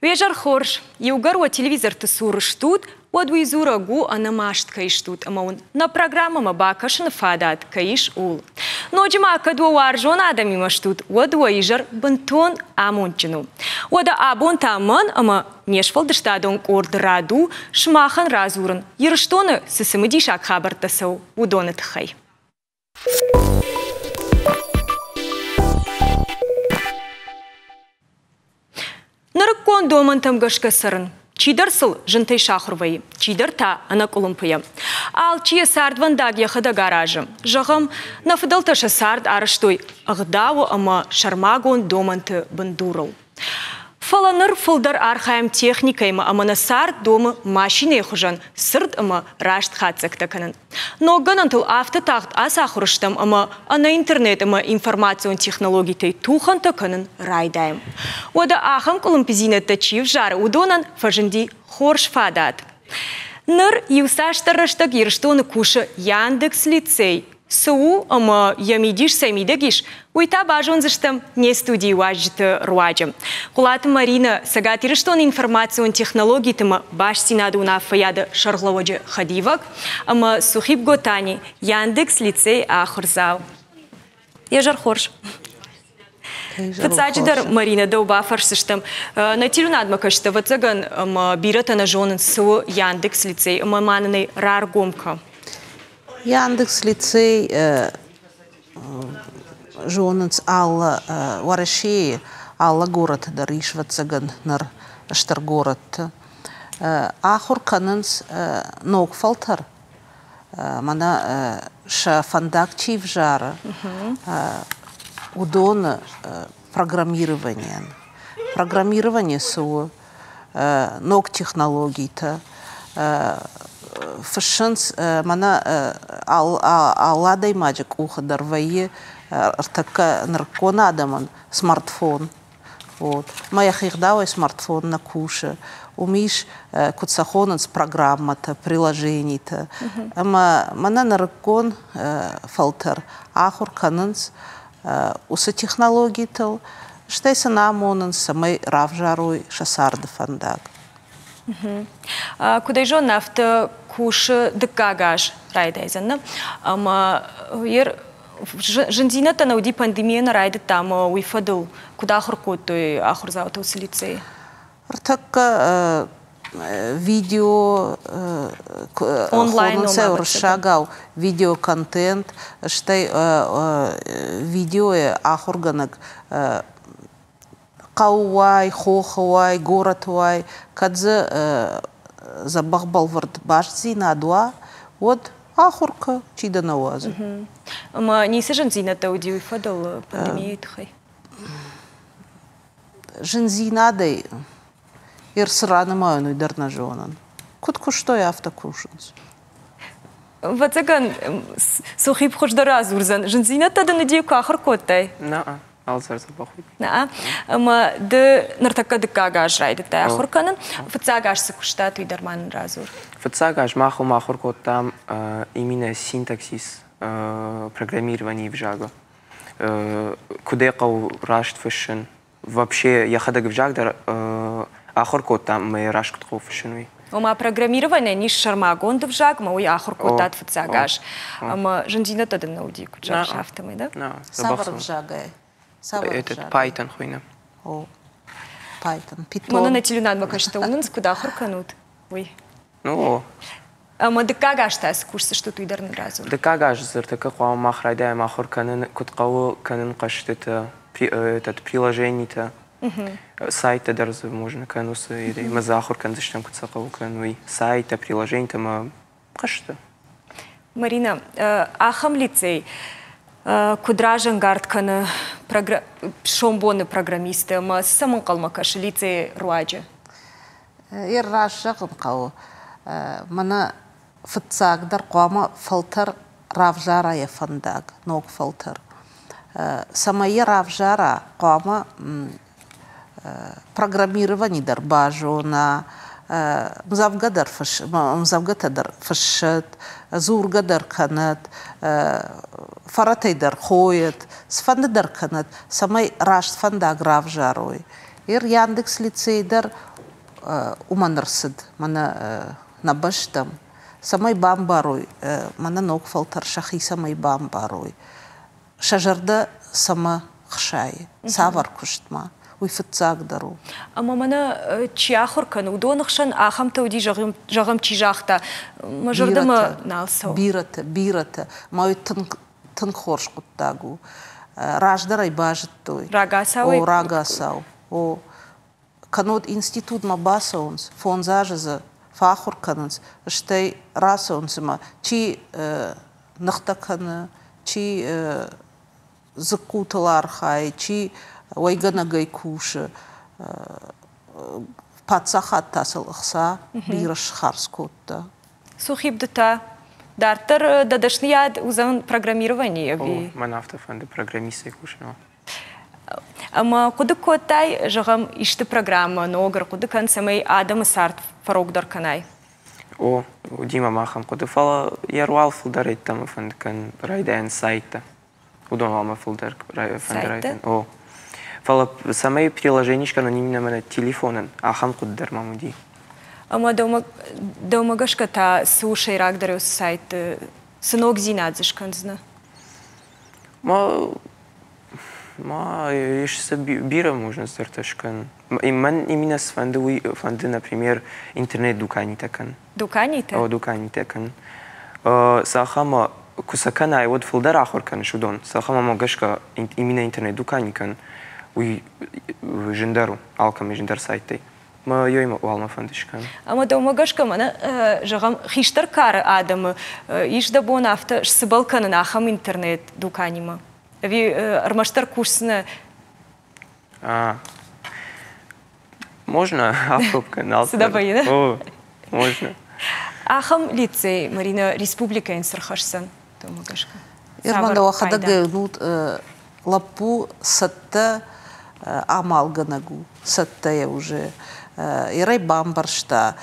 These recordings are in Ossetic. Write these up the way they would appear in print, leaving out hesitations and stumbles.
Уе зӕр хорз! Иугӕр уӕ телевизорты цур стут, уӕд уый дзурӕг у, ӕнӕмаст кӕй стут ӕмӕ уын нӕ программӕмӕ бакӕсыны фадат кӕй ис, ууыл. Ноджы ма кӕд уӕ уарзон адӕмимӕ стут, уӕд уӕ изӕр бынтон амондджын у. Уӕдӕ абон та мӕн ӕмӕ не сфӕлдыстадон къорд рад у сымахӕн радзурын, Ирыстоны цы цымыдисаг хабӕрттӕ цӕуы, уыдоны тыххӕй. Нырыккон домӕнтӕм гӕсгӕ цӕрын. Чидӕр сыл зынтӕй сахуыр вӕййы, чидӕр та ӕнӕкъуылымпыйӕ. Алчи йӕ цардвӕндаг йӕхӕдӕг аразы. Зӕгъӕм, нӕ фыдӕлтӕ сӕ цард арӕзтой ӕгъдауы ӕмӕ сӕрмагонд домӕнты бындурыл. Фӕлӕ ныр фылдӕр архайӕм техникӕимӕ ӕмӕ нӕ цард домы машинӕйы хуызӕн цырд ӕмӕ раст хатдзӕгтӕ кӕнын. Ног гӕнӕнтыл афтӕ тагъд ацахуыр стӕм ӕмӕ ӕнӕ интернет ӕмӕ информацион технологитӕй тухӕнтӕ кӕнын райдайӕм. Уӕдӕ ахӕм къуылымпыдзинӕдтӕ чи ӕвзары, уыдонӕн фӕзынди хорз фадат. Ныр иуцасдӕр рӕстӕг Ирыстоны кусы Яндекс лицей. Цы у ӕмӕ йӕ мидис цӕй мидӕг ис, уый та базондзыстӕм не студийы уазджыты руаджы. Хъуылаты Маринӕ, Цӕгат Ирыстоны информацион технологиты ӕмӕ бастдзинады уынаффӕйады сӕргълӕууӕджы хӕдивӕг ӕмӕ Сухиб Готани, Яндекс лицей ахуырдзау. Йӕ зӕр хорз. Фыццаджыдӕр, Маринӕ, дӕу бафӕрсдзыстӕм. Нӕ телеуынадмӕ кӕсты, ӕвӕццӕгӕн, ӕмӕ бирӕтӕ нӕ зонынц, цы у Яндекс лицей ӕмӕ ма нын ӕй раргом кӕ. Яндекс лицей зонынц алы Уӕрӕсейы алы горӕты дӕр ис, ӕвӕццӕгӕн, ныр стыр горӕтты. Ахуыр кӕнынц ног фӕлтӕр, мӕнӕ сӕ фӕндаг чи взары, уыдоны программированийӕн. Программирование цы у? Ног технологитӕ фыссынц, мӕнӕ алы адӕймаджы къухы дӕр вӕййы ӕртӕккӕ нырыккон адӕмӕн смартфон. Вот. Мӕ йӕхигъдауӕй смартфон нӕ кусы. Уым ис, куыд сӕ хонынц, программӕтӕ, приложенитӕ. Ӕмӕ мӕнӕ нырыккон фӕлтӕр ахуыр кӕнынц уыцы технологитыл, стӕй сын амонынц, цӕмӕй равзарой сӕ царды фӕндаг. Куыд ӕй зонын, афтӕ кусы дыккаг аз райдайдзӕн, нӕ? Ӕмӕ зындзинӕдтӕ нӕ уыди, пандемия нӕ райдыдта, ӕмӕ уый фӕдыл куыд ахуыр кодтой ахуырдзаутӕ уыцы лицейы? Ӕртӕккӕ видео хонынц уырыссагау видеоконтент, стӕй видеойы ахуыргӕнӕг хъӕуы уай, хохы уай, горӕты уай, кӕд дзы дзӕбӕх бӕлвырд бастдзинад уа, уӕд ахуыр кӕ, чи дӕ нӕ уадзы. Ӕмӕ ницы зындзинӕдтӕ уыди уый фӕдыл пандемийы тыххӕй? Зындзинадӕй йе цы ранымайон, уый дӕр нӕ зонын. Куыд куыстой, афтӕ кусынц. Ӕвӕццӕгӕн, Сухип хуыздӕр радзурдзӕн. Зындзинӕдтӕ дын уыди, куы ахуыр кодтай? Нӕ, алцӕр дзӕбӕх уыди. Нӕ, ӕмӕ ды ныртӕккӕ дыккаг аз райдыдтай ахуыр кӕнын. Фыццаг аз цы куыстат, уый дӕр ма нын радзур. Фыццаг аз мах уым ахуыр кодтам именно синтаксис программирование ӕвзагы. Куыд ӕй хъӕуы раст фыссын, вообще йӕхӕдӕг ӕвзаг дӕр ахуыр кодта ӕмӕ йӕ раст куыд хъӕуы фыссын, уый. Ома программированийӕн ис сӕрмагонд ӕвзаг, ӕмӕ уый ахуыр кодтат фыццаг аз. Ӕмӕ зындзинӕдтӕ дын нӕ уыди, куыд зӕгъыс, афтӕмӕй, да? Цавӕр ӕвзагӕй? Цавӕр Этот Python хуыйны. О, Python, Python. Мӕнӕ нӕ телеуынадмӕ кӕсджытӕ уынынц, куыд ахуыр кӕнут, уый. Ну, Ӕмӕ дыккаг аз та цы кусдзыстут, уый дӕр нын радзур. Дыккаг аз дзырдтӕ хъуамӕ мах райдайӕм ахуыр кӕнын, куыд хъӕуы кӕнын хъӕзтытӕ, этот, приложенитӕ, сайттӕ дӕр дзы можно кӕнын уыцы ӕмӕ дзы ахуыр кӕндзыстӕм, куыд сӕ хъӕуы кӕнын, уый. Сайттӕ, приложенитӕ ӕмӕ хъӕзтытӕ. Марина, ахӕм лицей куыд разӕнгард кӕны сомбоны программисты ӕмӕ цы сӕм ӕнхъӕлмӕ кӕсы лицейы руаджы? Йӕ раст зӕгъын хъӕуы, мӕнӕ фыццагдӕр хъуамӕ фӕлтӕр равзара йӕ фӕндаг, ног фӕлтӕр. Цӕмӕй йӕ равзара, хъуамӕ программировани дӕр базона, ӕмдзӕвгӕ дӕр фысс, ӕмдзӕвгӕтӕ дӕр фыссӕд, дзургӕ дӕр кӕнӕд, фӕрӕтӕй дӕр хойӕд, цыфӕнды дӕр кӕнӕд, цӕмӕй раст фӕндаг равзарой. Ир Яндекс лицей дӕр уымӕн ӕрцыд мӕнӕ нӕ бӕстӕм, цӕмӕй бамбарой, мӕнӕ ног фӕлтӕр сӕхи цӕмӕй бамбарой, сӕ зӕрдӕ цӕмӕ хсайы, цавӕр куыстмӕ, уый фыццагдӕр у. Ӕмӕ мӕнӕ чи ахуыр кӕны, уыдоны хсӕн ахӕмтӕ уыди, зӕгъӕм, чи загъта, мӕ зӕрдӕмӕ нал цӕуы. Бирӕтӕ, бирӕтӕ. Мӕ уый тынг, тынг хорз хъуыддаг у. Раздӕр ӕй базыдтой. Рагацау? О, рагацау. О. Кӕннод институтмӕ бацӕуынц, 5 азы дзы фӕахуыр кӕнынц, стӕй рацӕуынц ӕмӕ чи ныхтӕ кӕны, чи дзыккутыл архайы, чи уӕйгӕнӕгӕй кусы. Паддзахад та сыл ӕхца бирӕ схардз кодта. Сухибды та дарддӕр дӕ дӕсныйад уыдзӕн программирование ӕви? Мӕн афтӕ фӕнды программистӕй кусын. Ӕмӕ хъуыды кодтай, зӕгъӕм, исты программӕ ног ӕрхъуыды кӕн, цӕмӕй адӕмы цард фӕрогдӕр кӕнай? О, уыди мӕм ахӕм хъуыды, фӕлӕ йӕ руал фылдӕр йеддӕмӕ фӕнд кӕн райдайӕн сайттӕ. Уыдон уал мӕ фылдӕр фӕнды райдайын. О. Фӕлӕ цӕмӕй приложение скӕнон именно мӕнӕ телефонӕн, ахӕм хъуыды дӕр мӕм уыди. Ӕмӕ дӕумӕ гӕсгӕ та цы у сӕйрагдӕр уыцы сайтты, цы ногдзинад дзы скӕндзынӕ? Ма ма ис цы бирӕ можно цыдӕртӕ скӕнын. Мӕн именно сфӕнды уый фӕнды, например, интернет-дуканитӕ кӕнын. Дуканитӕ? О, дуканитӕ кӕнын. Цахӕм куы сӕ кӕнай, уӕд фылдӕр ахуыр кӕныс уыдон. Цахӕм ӕмӕ гӕсгӕ именно интернет-дукани кӕнын, уый зындӕр у, алкӕмӕй зындӕр сайттӕй. Мӕ ёй уал мӕ фӕнды скӕнын. Ӕмӕ дӕумӕ гӕсгӕ мӕнӕ, зӕгъӕм, хистӕр кары адӕмы ис дӕ бон афтӕ сцыбӕл кӕнын ахӕм интернет-дуканимӕ? Ӕви ӕрмӕстдӕр кусдзынӕ? Можно апробка нал. Цы дӕ вӕййы? О, можно. Ахӕм лицей, Марина, республикӕйӕн цы рхӕсдзӕн, дӕумӕ гӕсгӕ? Ирман, дӕуӕхӕдӕг лӕппу цӕттӕ амалгӕнӕг у, цӕттӕйӕ уже. Ерӕй бамбӕрста,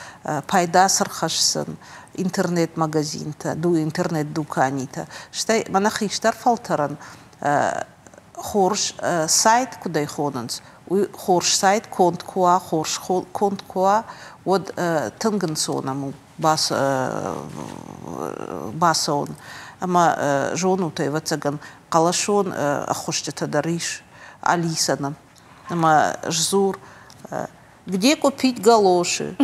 пайда цы рхӕсдзӕн интернет-магазинтӕ, интернет-дуканитӕ. Стӕй мӕнӕ хистӕр фӕлтӕрӕн хорз сайт куыдӕй хонынц, уый хорз сайт конд куы уа, хорз конд куы уа, уӕд тынг ӕнцон ӕм у бацӕуын. Ӕмӕ зонут, ӕвӕццӕгӕн, хъӕлӕсон ӕххуысджытӕ дӕр ис Алисӕнӕн. Ӕмӕ сдзур, где купить галоши?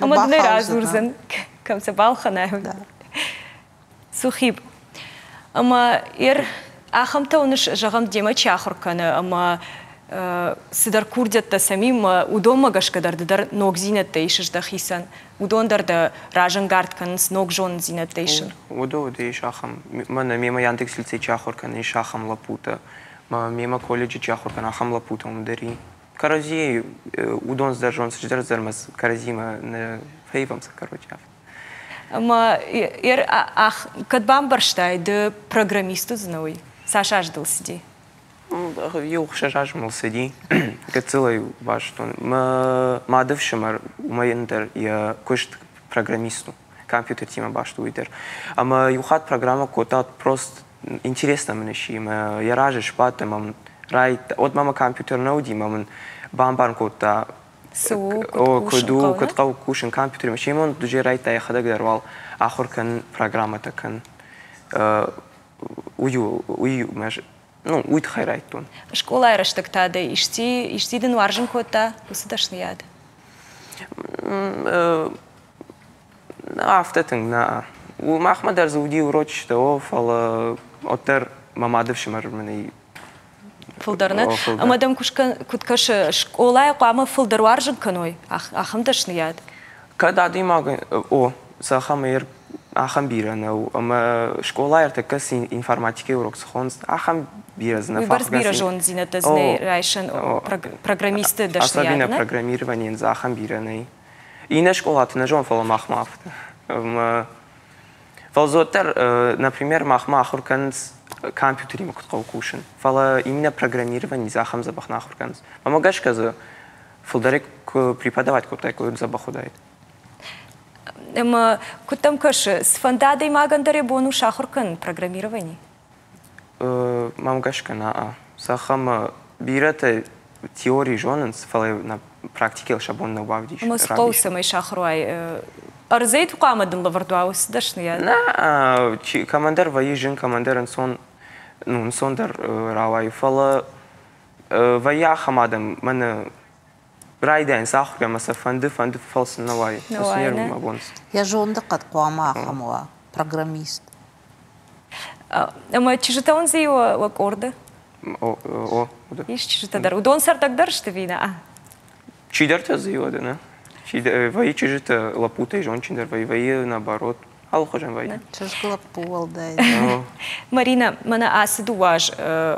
Ӕмӕ дын ӕй радзурдзӕн, кӕм сӕ балхӕнай. Сухиб. Ӕмӕ ер ахӕмтӕ уыныс, зӕгъӕм, демӕ чи ахуыр кӕны ӕмӕ цыдӕр курдиӕттӕ сӕм и, уыдонмӕ гӕсгӕ дӕр ды дӕр ногдзинӕдтӕ исыс дӕхицӕн. Уыдон дӕр дӕ разӕнгард кӕнынц ног зонындзинӕдтӕ исын. Уыдон ис ахӕм, мӕнӕ мемӕ Яндекс лицей чи ахуыр кӕны, ис ахӕм лӕппутӕ. Мемӕ колледжы чи ахуыр кӕны, ахӕм лӕппутӕ уым дӕр и. Кӕрӕдзийы уыдон дӕр зонынц, ӕз дӕр мӕ кӕрӕдзимӕ нӕ фӕивӕм сӕ, короче, афтӕ. Ӕмӕ кӕд бамбӕрстай, ды программист уыдзынӕ уый? Цас аз дыл цыди? Иу 6 азы мыл цыди. Гыццылӕй базыдтон. Мӕ мады фсымӕр уымӕн дӕр йӕ куыст программист у. Компьютертимӕ баст у уый дӕр. Ӕмӕ иу хатт программӕ кодта, просто интересно мын сси. Ӕмӕ йӕ разы сбадт ӕмӕ мын райдта. Уӕд мӕ компьютер нӕ уыди, ӕмӕ мын бамбарын кодта, цы у, куыд у, куыд хъӕуы кусын компьютеримӕ. Симон дузе райдта йӕхӕдӕг дӕр уал ахуыр кӕнын, программӕтӕ кӕнын. Уый уый ну, уый тыххӕй райдтон. Скъолайы рӕстӕг та дӕ исчи, исчи дын уарзын кодта уыцы дӕсныйад? Афтӕ тынг нӕ. Махмӕ дӕр дзы уыди урочытӕ, о, фӕлӕ уӕддӕр мӕ мады фсымӕр мын ӕй Фылдӕр нӕ? Ӕмӕ дӕм куыд кӕсы, скъолайы хъуамӕ фылдӕр уарзын кӕной ахӕм дӕсныйад? Кӕд адӕймаг, о, цахӕм ахӕм бирӕ нӕу, ӕмӕ скъолайы ӕртӕккӕ цы информатикӕйы урок цы хонынц, ахӕм бирӕ дзы нӕ Уыйбӕрц бирӕ зонындзинӕдтӕ дзы нӕй райсӕн программисты дӕсныйад, Особенно программированиейӕн дзы ахӕм бирӕ нӕй. Иннӕ скъолаты нӕ зонын, фӕлӕ махмӕ афтӕ. Ӕмӕ Фӕлӕ дзы уӕддӕр, например, махмӕ ахуыр кӕнынц компьютеримӕ куыд хъӕуы кусын, фӕлӕ именно программирование дзы ахӕм дзӕбӕх нӕ ахуыр кӕнынц. Мӕнмӕ гӕсгӕ дзы фылдӕрӕй куы преподавать кодтаиккой, уӕд дзӕбӕх уыдаид. Ӕмӕ куыд дӕм кӕсы, цыфӕнды адӕймагӕн дӕр йӕ бон у сахуыр кӕнын программирование? Мӕм гӕсгӕ нӕ. Цахӕм бирӕтӕ Теори зонынц, фӕлӕ нӕ практикӕйыл сӕ бон нӕ бавдис. Ӕмӕ цы хъӕуы, цӕмӕй сахуыр уай? Ӕрдзӕй хъуамӕ дын лӕвӕрд уа уыцы дӕсныйад? Нӕ, кӕмӕндӕр вӕййы зын, кӕмӕндӕр ӕнцон, ну, ӕнцондӕр рауайы, фӕлӕ вӕййы ахӕм адӕм, мӕнӕ райдайынц ахуыр ӕмӕ сӕ фӕнды, фӕнды, фӕлӕ сын нӕ уайы. Нӕ уайы, нӕ? Йӕ зонды хъӕд хъуамӕ ахӕм уа, программист. Ӕмӕ чызджытӕ уын дзы уӕ къорды? О, о. Ис чызджытӕ дӕр. Уыдон цӕрдӕгдӕр сты ви нӕ? Чидӕртӕ дзы уӕдӕ, нӕ? Вӕййы чызджытӕ лӕппутӕй зондджындӕр вӕййы, вӕййы наоборот. Алыхуызӕн вӕййы. Чызг лӕппу уӕлдай. Марина, мӕнӕ ацы дыууӕ аз,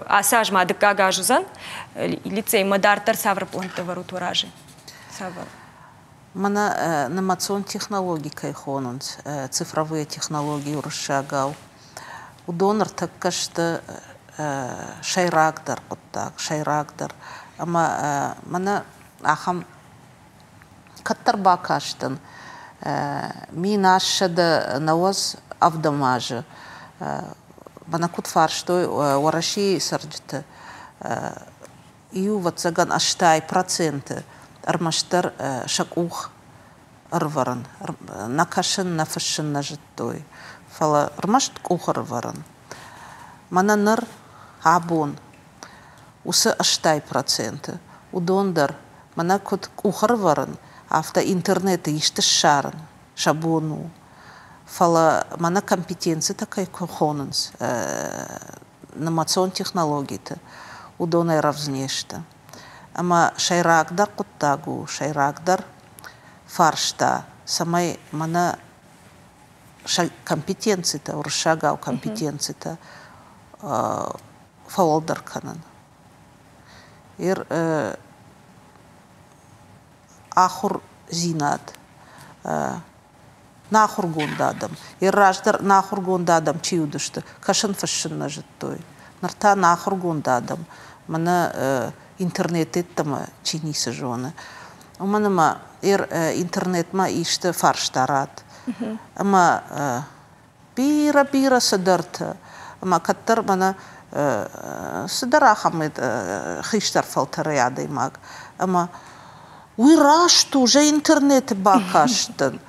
ацы аз ма дыккаг аз уыдзӕн лицеймӕ дарддӕр цавӕр пълӕнттӕ вӕрут уӕ разы? Цавӕр? Мӕнӕ нымӕцон технологи кӕй хонынц, цифровые технологии уырыссагау, уыдон ӕртӕккӕ сты сӕйрагдӕр хъуыддаг, сӕйрагдӕр. Ӕмӕ мӕнӕ ахӕм кӕддӕр бакастӕн 1897 азы мӕнӕ куыд фарстой Уӕрӕсейы цӕрджыты, иу, ӕвӕццӕгӕн, 80% ӕрмӕстдӕр сӕ къух ӕрывӕрын. Нӕ кӕсын, нӕ фыссын нӕ зыдтой, фӕлӕ ӕрмӕст къух ӕрывӕрын. Мӕнӕ ныр, абон, уыцы 80%, уыдон дӕр мӕнӕ куыд къух ӕрывӕрын, афтӕ интернеты исты ссарын сӕ бон у. Фӕлӕ мӕнӕ компетенцитӕ кӕй хонынц, нымӕцон технологиты, уыдонӕй рӕвдз не сты. Ӕмӕ сӕйрагдӕр хъуыддаг у, сӕйрагдӕр фарста, цӕмӕй мӕнӕ сӕ компетенцитӕ, уырыссагау компетенцитӕ фӕуӕлдӕр кӕнын. Ир ахуырдзинад нӕ ахуыргонд адӕм. Йӕ раздӕр нӕ ахуыргонд адӕм чи уыдысты, кӕсын-фыссын нӕ зыдтой. Ныр та нӕ ахуыргонд адӕм, мӕнӕ интернет йеддӕмӕ чи ницы зоны. Уымӕн ӕмӕ интернетмӕ исты фарста ратт. Ӕмӕ бирӕ-бирӕ цыдӕртӕ. Ӕмӕ кӕддӕр мӕнӕ цыдӕр ахӕм хистӕр фӕлтӕрӕй адӕймаг. Ӕмӕ уый раст у, зӕй интернеты бакастӕн.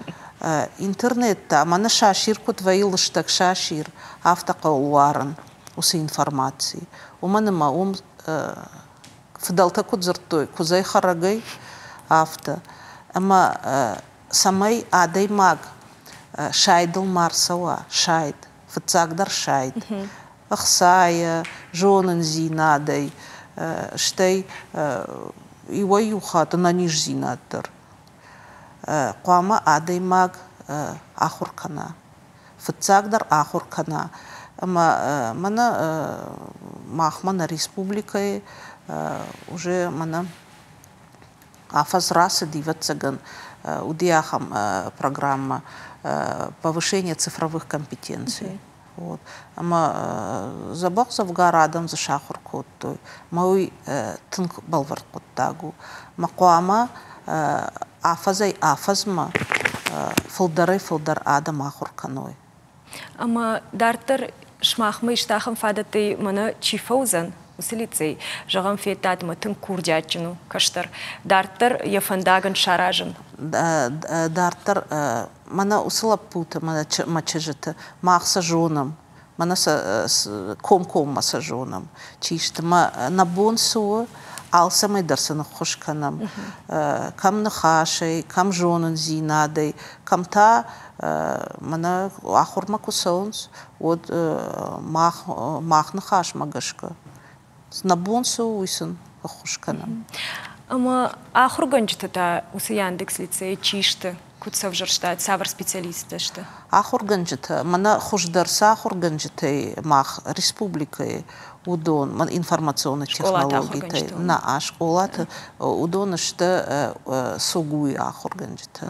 Интернет та мӕнӕ сасир куыд вӕййы лыстӕг сасир, афтӕ хъӕуы уарын уыцы информаци. Уымӕн ӕмӕ уым фыдӕлтӕ куыд дзырдтой, куыдзӕй хӕрӕгӕй, афтӕ. Ӕмӕ цӕмӕй адӕймаг сайдыл ма рцӕуа, сайд, фыццагдӕр сайд, ӕхцайӕ, зонындзинадӕй, стӕй иуӕй-иу хатт ӕнӕниздзинад дӕр. Хъуамӕ адӕймаг ахуыр кӕна, фыццагдӕр ахуыр кӕна. Ӕмӕ мӕнӕ махмӕ нӕ республикӕйы уже мӕнӕ афӕдз рацыд, ӕвӕццӕгӕн, уыди ахӕм программӕ повышение цифровых компетенций. Вот. Ӕмӕ дзӕбӕх дзӕвгар адӕм дзы сахуыр кодтой. Ӕмӕ уый тынг бӕлвырд хъуыддаг у. Ӕмӕ хъуамӕ афӕдзӕй-афӕдзмӕ фылдӕрӕй-фылдӕр адӕм ахуыр кӕной. Ӕмӕ дарддӕр сымахмӕ исты ахӕм фадӕттӕй мӕнӕ чи фӕуыдзӕн, уыцы лицей, зӕгъӕм, федтат ӕмӕ тынг курдиатджын у кӕстӕр, дарддӕр йӕ фӕндаг ын саразын? Дарддӕр мӕнӕ уыцы лӕппуты, мӕнӕ мӕ чызджыты мах сӕ зонӕм, мӕнӕ сӕ комкоммӕ сӕ зонӕм, чи сты. Мӕ нӕ бон цы у, алцӕмӕй дӕр сын ӕххуыс кӕнӕм. Кӕм ныхасӕй, кӕм зонындзинадӕй, кӕм та мӕнӕ ахуырмӕ куы цӕуынц, уӕд мах, мах ныхасмӕ гӕсгӕ нӕ бон цы у, уый сын ӕххуыс кӕнӕм. Ӕмӕ ахуыргӕнджытӕ та уыцы Яндекс лицейы чи сты? Куыд сӕвзӕрстат, цавӕр специалисттӕ сты? Ахуыргӕнджытӕ, мӕнӕ хуыздӕр цы ахуыргӕнджытӕй мах республикӕйы, уыдон информационы технологитӕй, нӕ скъолаты, уыдон сты СУГУ-йы ахуыргӕнджытӕ.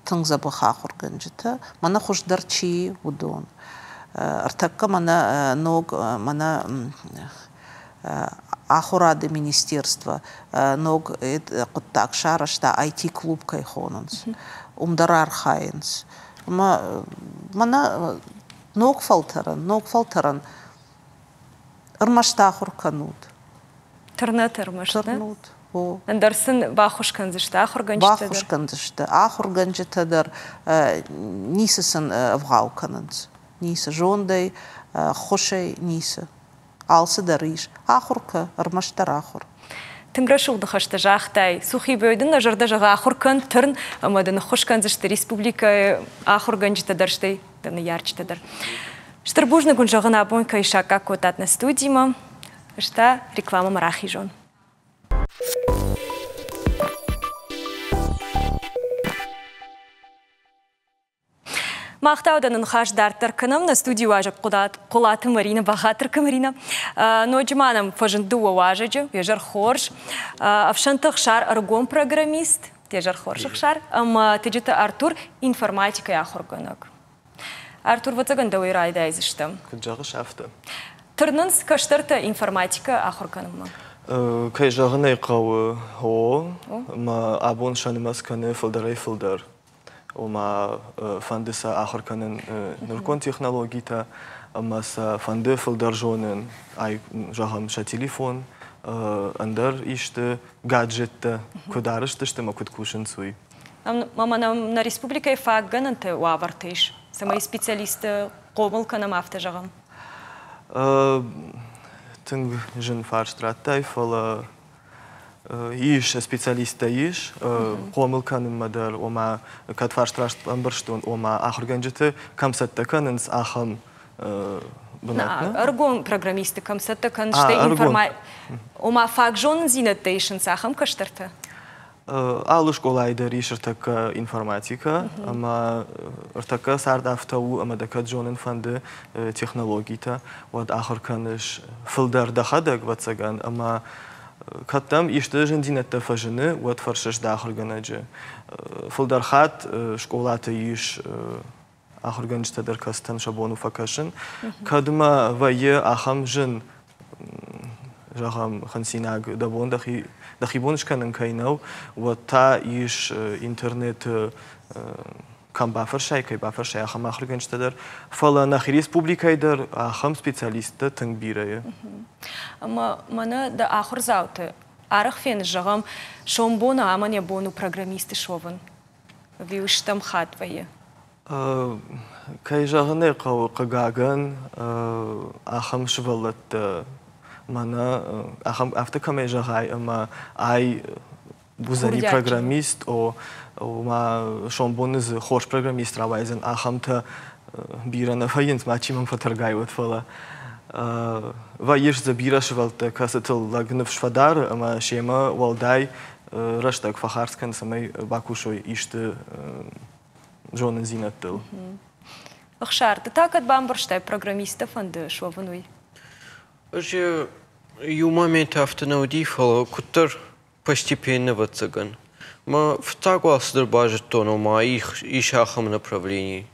Тынг дзӕбӕх ахуыргӕнджытӕ. Мӕнӕ хуыздӕр чи, уыдон. Ӕртӕккӕ мӕнӕ ног, мӕнӕ ахуырады министерство ног хъуыддаг сарӕзта, IT-клуб кӕй хонынц, уым дӕр архайынц. Ӕмӕ мӕнӕ ног фӕлтӕрӕн, ног фӕлтӕрӕн ӕрмӕст ахуыр кӕнут. Тырнат ӕрмӕст, нӕ? Тырнут, о. Ӕндӕр сын баххуыс кӕндзысты ахуыргӕнджытӕ дӕр? Баххуыс кӕндзысты ахуыргӕнджытӕ дӕр, ницы сын ӕвгъау кӕнынц. Ницы зондӕй, ӕххуысӕй, ницы. Алцыдӕр ис. Ахуыр кӕ, ӕрмӕстдӕр ахуыр. Тынг рӕсугъд ныхӕстӕ загътай. Сухибой дын нӕ зӕрдӕ зӕгъы ахуыр кӕн, тырн, ӕмӕ дын ӕххуыс кӕндзысты республикӕйы ахуыргӕнджытӕ дӕр, стӕй дӕ ныййарджытӕ дӕр. Стыр бузныг уын зӕгъын, абон кӕй саккаг кодтат нӕ студимӕ. Ӕз та рекламӕмӕ рахизон. Мах та уыдон ныхас дарддӕр кӕнӕм. Нӕ студийы уазӕг Хъуылаты Марина, бахатыр Марина. Ноджы ма нӕм фӕзынд дыууӕ уазӕджы. Йе хорз. Ӕфсӕнты Ӕхсар ӕргом программист, Йе хорз Ӕхсар, ӕмӕ Тыджыты Артур информатикӕйы ахуыргӕнӕг. Артур, ӕвӕццӕгӕн дӕуӕй райдайдзыстӕм. Куыд зӕгъыс, афтӕ. Тырнынц кӕстӕртӕ информатикӕ ахуыр кӕнынмӕ? Кӕй зӕгъын ӕй хъӕуы, о, ӕмӕ абон сӕ нымӕц кӕны фылдӕрӕй-фылдӕр. Ома фӕнды сӕ ахуыр кӕнын нырыккон технологитӕ ӕмӕ сӕ фӕнды фылдӕр зонын, ай, зӕгъӕм, сӕ телефон, ӕндӕр исты гаджеттӕ куыд арӕзт сты ӕмӕ куыд кусынц, уый. Ӕмӕ нӕм нӕ республикӕйы фаг гӕнӕнты уавӕртӕ ис, цӕмӕй специалистты хъомыл кӕнӕм, афтӕ зӕгъӕм? Тынг зын фарст радтай, фӕлӕ ис, специалисттӕ ис хъомыл кӕнынмӕ дӕр, ома кӕд фарст раст ӕмбӕрстон, ома ахуыргӕнджыты кӕм цӕттӕ кӕнынц, ахӕм бынат. Ӕргом программисты кӕм цӕттӕ кӕнынц, стӕй информа... ома фаг зонындзинӕдтӕ исынц ахӕм кӕстӕртӕ? Алы скъолайы дӕр ис ӕртӕккӕ информатикӕ, ӕмӕ ӕртӕккӕ цард афтӕ у, ӕмӕ дӕ кӕд зонын фӕнды технологитӕ, уӕд ахуыр кӕныс фылдӕр дӕхӕдӕг, ӕвӕццӕгӕн, ӕмӕ кӕд дӕм исты зындзинӕдтӕ фӕзыны, уӕд фӕрсыс дӕ ахуыргӕнӕджы. Фылдӕр хатт скъолаты ис ахуыргӕнджытӕ дӕр кӕцытӕн сӕ бон у фӕкӕсын. Кӕд ма вӕййы ахӕм зын, зӕгъӕм, хынцинаг дӕ бон дӕхи, дӕхи бон скӕнын кӕй нӕу, уӕд та ис интернеты кӕм бафӕрсай, кӕй бафӕрсай, ахӕм ахуыргӕнджытӕ дӕр. Фӕлӕ нӕхи республикӕйы дӕр ахӕм специалисттӕ тынг бирӕ и. Ӕмӕ мӕнӕ дӕ ахуырдзауты арӕх феныс, зӕгъӕм, сомбоны амӕн йӕ бон у программист суӕвын. Ӕви стӕм хатт вӕййы? Кӕй зӕгъын ӕй хъӕуы, хъыгагӕн, ахӕм сывӕллӕттӕ мӕнӕ ахӕм афтӕ кӕмӕй зӕгъай, ӕмӕ ай уыдзӕни программист, о, ома сомбоны дзы хорз программист рауайдзӕн, ахӕмтӕ бирӕ нӕ вӕййынц, мачи мӕм фӕтӕргай уӕд, фӕлӕ вӕййыс дзы бирӕ сывӕллӕттӕ, кӕцытыл лӕг ныфс фӕдары ӕмӕ семӕ уӕлдай рӕстӕг фӕхардз кӕн, цӕмӕй бакусой исты зонындзинӕдтыл. Ӕхсар, ды та кӕд бамбӕрстай, программисттӕ фӕнды суӕвын, уый? Ӕз иу момент афтӕ нӕ уыди, фӕлӕ куыддӕр постепенно, ӕвӕццӕгӕн. Мӕ фыццаг уал цыдӕр базыдтон, ома ис ахӕм направлени.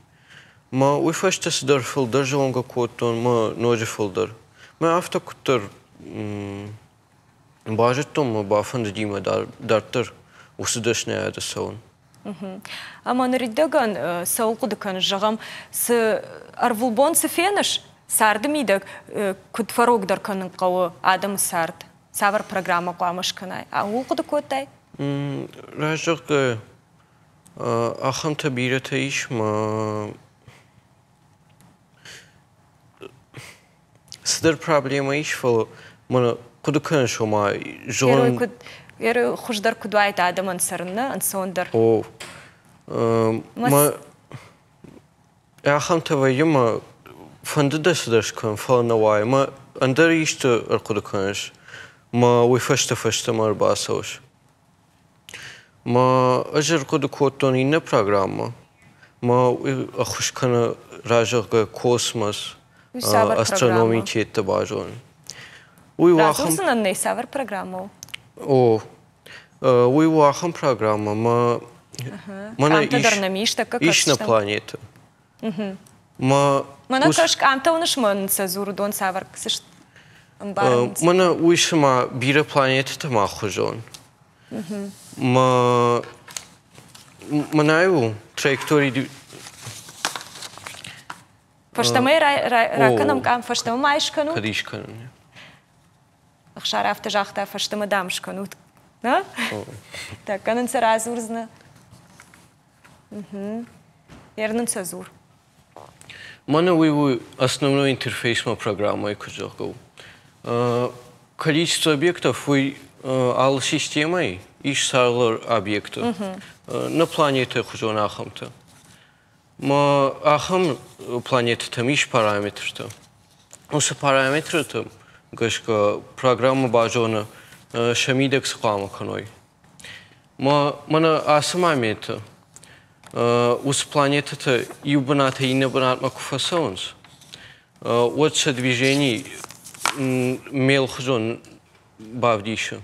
Мӕ уый фӕстӕ цыдӕр фылдӕр зонгӕ кодтон, мӕ ноджы фылдӕр. Мӕ афтӕ куыддӕр базыдтон мӕ бафӕндыди мӕ дарддӕр уыцы дӕсныйады цӕуын. Ӕмӕ ныридӕгӕн цӕуыл хъуыды кӕныс, зӕгъӕм, цы ӕрвылбон цы феныс царды мидӕг, куыд фӕрогдӕр кӕнын хъӕуы адӕмы цард? Цавӕр программӕ хъуамӕ скӕнай? Ууыл хъуыды кодтай? Раст зӕгъгӕ, ахӕмтӕ бирӕтӕ ис, мӕ цыдӕр проблемӕ ис, фӕлӕ мӕнӕ хъуыды кӕныс, ома зонын... Куыд, хуыздӕр куыд уаид адӕмӕн цӕрын, нӕ ӕнцондӕр? О, мӕ ахӕмтӕ вӕййы мӕ фӕнды дӕ цыдӕр скӕнын, фӕлӕ нӕ уайы. Мӕ ӕндӕр исты ӕрхъуыды кӕныс, мӕ уый фӕстӕ фӕстӕмӕ ӕрбацӕуыс. Мӕ ӕз ӕрхъуыды кодтон иннӕ программӕ. Мӕ ӕххуыс кӕны разӕгъгӕ космос, астрономийы теттӕ базонын. Уый у ахӕм... Радзурдзынӕн нӕ цавӕр программӕ у? О, уый у ахӕм программӕ, мӕ мӕнӕ ис, ис нӕ планетӕ. Мӕ Мӕнӕ кӕс, къамтӕ уыныс мӕн сӕ дзуры дон цавӕр ӕмбарынц. Мӕнӕ уый цыма бирӕ планетӕтӕ ма хуызон. Мӕ мӕнӕй у траекторий Фӕстӕмӕ ракӕнӕм къам, фӕстӕмӕ ма искӕнут? Кӕд искӕнын. Ӕхсар афтӕ загъта, фӕстӕмӕ дам скӕнут. Нӕ? Тӕккӕ нын сӕ радзурдзынӕ. Ер нын сӕ дзур. Мӕнӕ уый у основной интерфейсмӕ программӕйы куыд зӕгъгӕ у. Количество объектов уый алы системӕйы ис цалдӕр объекты. Нӕ планетӕйы хуызон ахӕмтӕ. Ма ахӕм планетӕтӕм ис параметртӕ. Уыцы параметртӕм гӕсгӕ программӕ базоны, сӕ мидӕг цы хъуамӕ кӕной. Мӕнӕ ацы моменты уыцы планетӕтӕ иу бынатӕй иннӕ бынатмӕ куы фӕцӕуынц, уӕд сӕ движени мелхуызон бавдисы.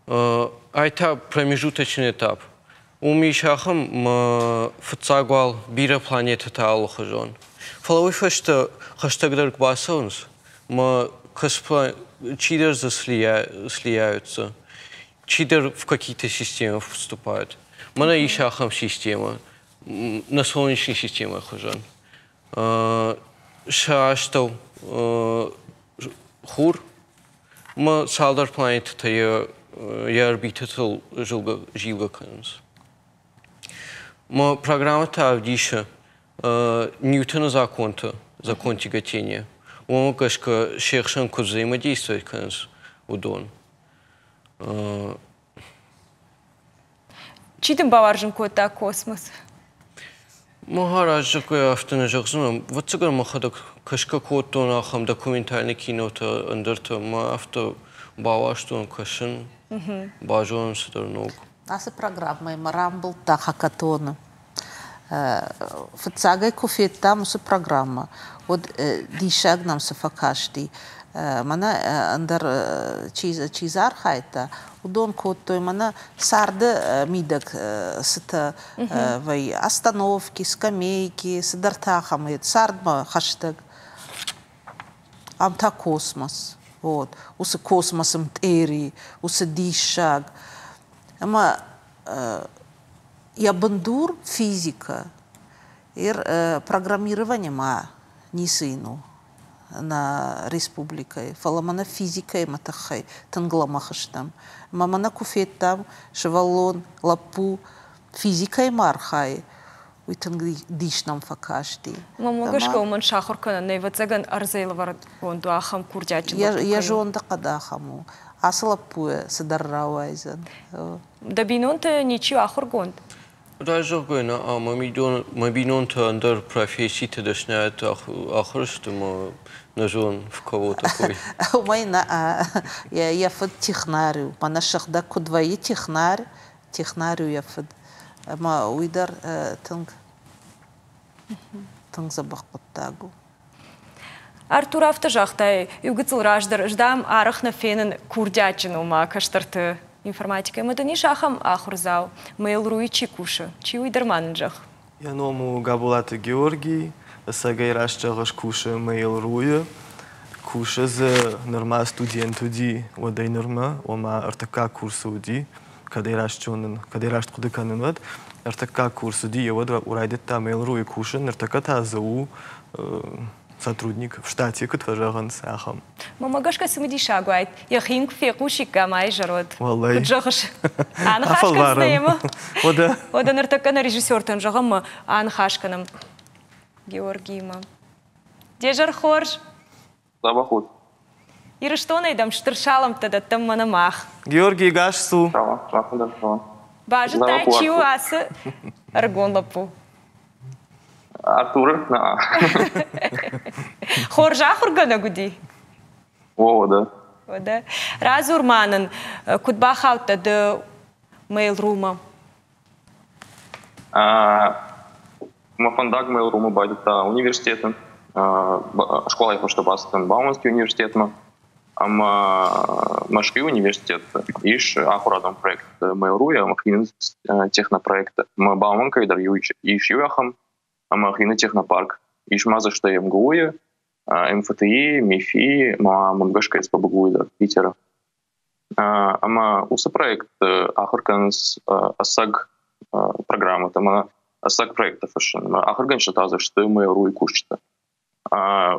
Ай та промежуточный этап. Уым ис ахӕм фыццаг уал бирӕ планетӕтӕ алыхуызон. Фӕлӕ уый фӕстӕ хӕстӕгдӕр куы бацӕуынц, мӕ чидӕр дзы слияются, чидӕр в какие-то системы вступает. Мӕнӕ ис ахӕм системӕ, на солнечной системӕ хуызӕн. Сӕ астӕу хур ма цалдӕр планетӕтӕ йӕ орбитӕтыл зилгӕ кӕнынц. Ма программӕ та ӕвдисы Ньютоны законты, закон тяготения. Уымӕ гӕсгӕ се хсӕн куыд взаимодействовать кӕнынц, уыдон. Чи дын бауарзын кодта космос? Махараджы афтӕ нӕ зӕгъдзынӕн. Ӕвӕццӕгӕн мӕхӕдӕг кӕсгӕ кодтон ахӕм документальный кинотӕ, ӕндӕртӕ. Мӕ афтӕ бауарзтон кӕсын, базонын цыдӕр ног. Ацы программӕйы мӕ рамбылдта хакатоны. Фыццагӕй куы федтам уыцы программӕ, уӕд диссаг нӕм цы фӕкасти. Мӕнӕ ӕндӕр чи, чи дзы архайдта, уыдон кодтой мӕнӕ царды мидӕг цытӕ вӕййы, остановки, скамейки, цыдӕртӕ ахӕм цардмӕ хӕстӕг. Ам та космос. Вот. Уыцы космосы мтъери, уыцы диссаг. Ӕмӕ йӕ бындур физикӕ. Ир программирование ма ницы йын у нӕ республикӕйы, фӕлӕ мӕнӕ физикӕимӕ тыххӕй тынг лӕмӕгъ стӕм. Ӕмӕ мӕнӕ куы федтам, сывӕллон, лӕппу физикӕимӕ архайы, уый тынг дис нӕм фӕкасти. Мӕнмӕ гӕсгӕ уымӕн сахуыр кӕнын, ӕвӕццӕгӕн, ӕрдзӕй лӕвӕрдгонд у ахӕм курдиатджын лӕппу. Йӕ зонды хъӕд ахӕм у. Ацы лӕппуйӕ цыдӕр рауайдзӕн. Дӕ бинонтӕ ничи ахуыргонд? Разӕгъгӕ нӕ, мӕ бинонтӕ ӕндӕр професситы дӕсныйӕдты ахуыр сты ӕмӕ нӕ зонын, в кого такой. Уымӕй нӕ, йӕ фыд технарь у. Мӕнӕ сыгъдӕг куыд вӕййы технарь, технарь у йӕ фыд. Ӕмӕ уый дӕр тынг, тынг дзӕбӕх хъуыддаг у. Артур афтӕ загътай, иу гыццыл раздӕр, ӕз дам арӕх нӕ фенын курдиатджын ома кӕстӕрты информатикӕ. Ӕмӕ дын ис ахӕм ахуырдзау, Mail.ru-йы чи кусы, чи уый дӕр ма нын зӕгъ. Йӕ ном у Габулаты Георгий, ӕцӕгӕй раст зӕгъыс, кусы Mail.ru-йы. Кусы дзы нырма студент уыди, уӕдӕй нырмӕ, ома ӕртыккаг курсы уыди, кӕдӕй раст зонын, кӕдӕй раст хъуыды кӕнын, уӕд. Ӕртыккаг курс уыди, йе уӕд райдыдта Mail.ru-йы кусын, ныртӕккӕ та дзы у сотрудник в штате, куыд фӕзӕгъынц, ахӕм. Мӕнмӕ гӕсгӕ цымыдисаг уаид, йӕхи йын куы фехъусиккам айзӕр, уӕд. Уӕллӕй. Куыд зӕгъыс? Аныхас кӕндзынӕ йемӕ? Уӕдӕ. Уӕдӕ ныртӕккӕ нӕ режиссертӕн зӕгъӕм ӕмӕ аныхас кӕнӕм Георгиимӕ. Де зӕр хорз! Дзӕбӕх ут. Ирыстонӕй дӕм стыр салӕмттӕ дӕттӕм мӕнӕ мах. Георгий, гас цу! Базыдтай, чи у ацы ӕрыгон лӕппу? Артуры? Нӕ. Хорз ахуыргӕнӕг уыди? О, уӕдӕ. Уӕдӕ. Радзур ма нын, куыд бахаудтӕ ды Mail.ru-мӕ? Мӕ фӕндаг Mail.ru-мӕ байдыдта университеты. Скъолайы фӕстӕ бацыдтӕн Бауманский университетмӕ. Ӕмӕ Мӕскуыйы университеты ис ахуырадон проект Mail.ru ӕмӕ хины технопроекты. Ӕмӕ Бауманкӕйы дӕр ис иу ахӕм, ӕмӕ хины технопарк. Ис ма дзы стӕй МГУ-йы, МФТИ, МИФИ, ма мӕм гӕсгӕ СПБГУ-йы дӕр Питеры. Ӕмӕ уыцы проект ахуыр кӕнынц ӕцӕг программӕтӕ ӕмӕ ӕцӕг проекттӕ фыссын. Ахуыргӕнджытӕ та дзы сты Mail.ru-йы кусджытӕ.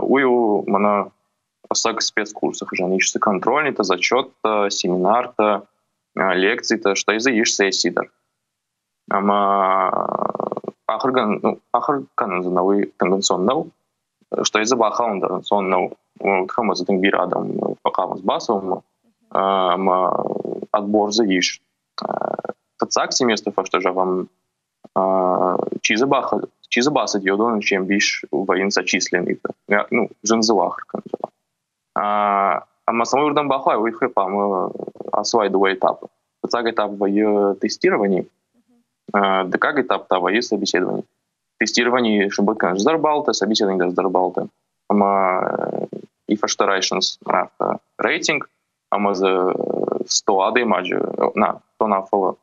Уый у мӕнӕ ӕцӕг спецкурсы хуызӕн. Ис дзы контрольныйтӕ, зачеттӕ, семинартӕ, лекцитӕ, стӕй дзы ис сесси дӕр. Ӕмӕ ахуыргӕнӕн, ну, ахуыр кӕнын дзы нӕ уый тынг ӕнцон нӕу. Стӕй дзы бахауын дӕр ӕнцон нӕу. Уый дзы тынг бирӕ адӕм фӕхъавынц бацӕуынмӕ. Ӕмӕ отбор дзы ис. Фыццаг семестры фӕстӕ, зӕгъӕм, чи дзы чи дзы бацыди, уыдонӕн се мбис вӕййынц отчисленныйтӕ. Ну, зын дзы у ахуыр кӕнын, зӕгъӕм. Ӕмӕ цӕмӕй уырдӕм бахауай, уый тыххӕй хъуамӕ ацӕуай дыууӕ этапы. Фыццаг этап вӕййы тестирование, дыккаг этап та вӕййы собеседование. Тестирование сымбырд кӕнынц дӕр баллтӕ, собеседование дӕр дӕр баллтӕ. Ӕмӕ и фӕстӕ райсынц афтӕ рейтинг, ӕмӕ дзы 100 адӕймаджы, на, 100 нӕ, фӕлӕ,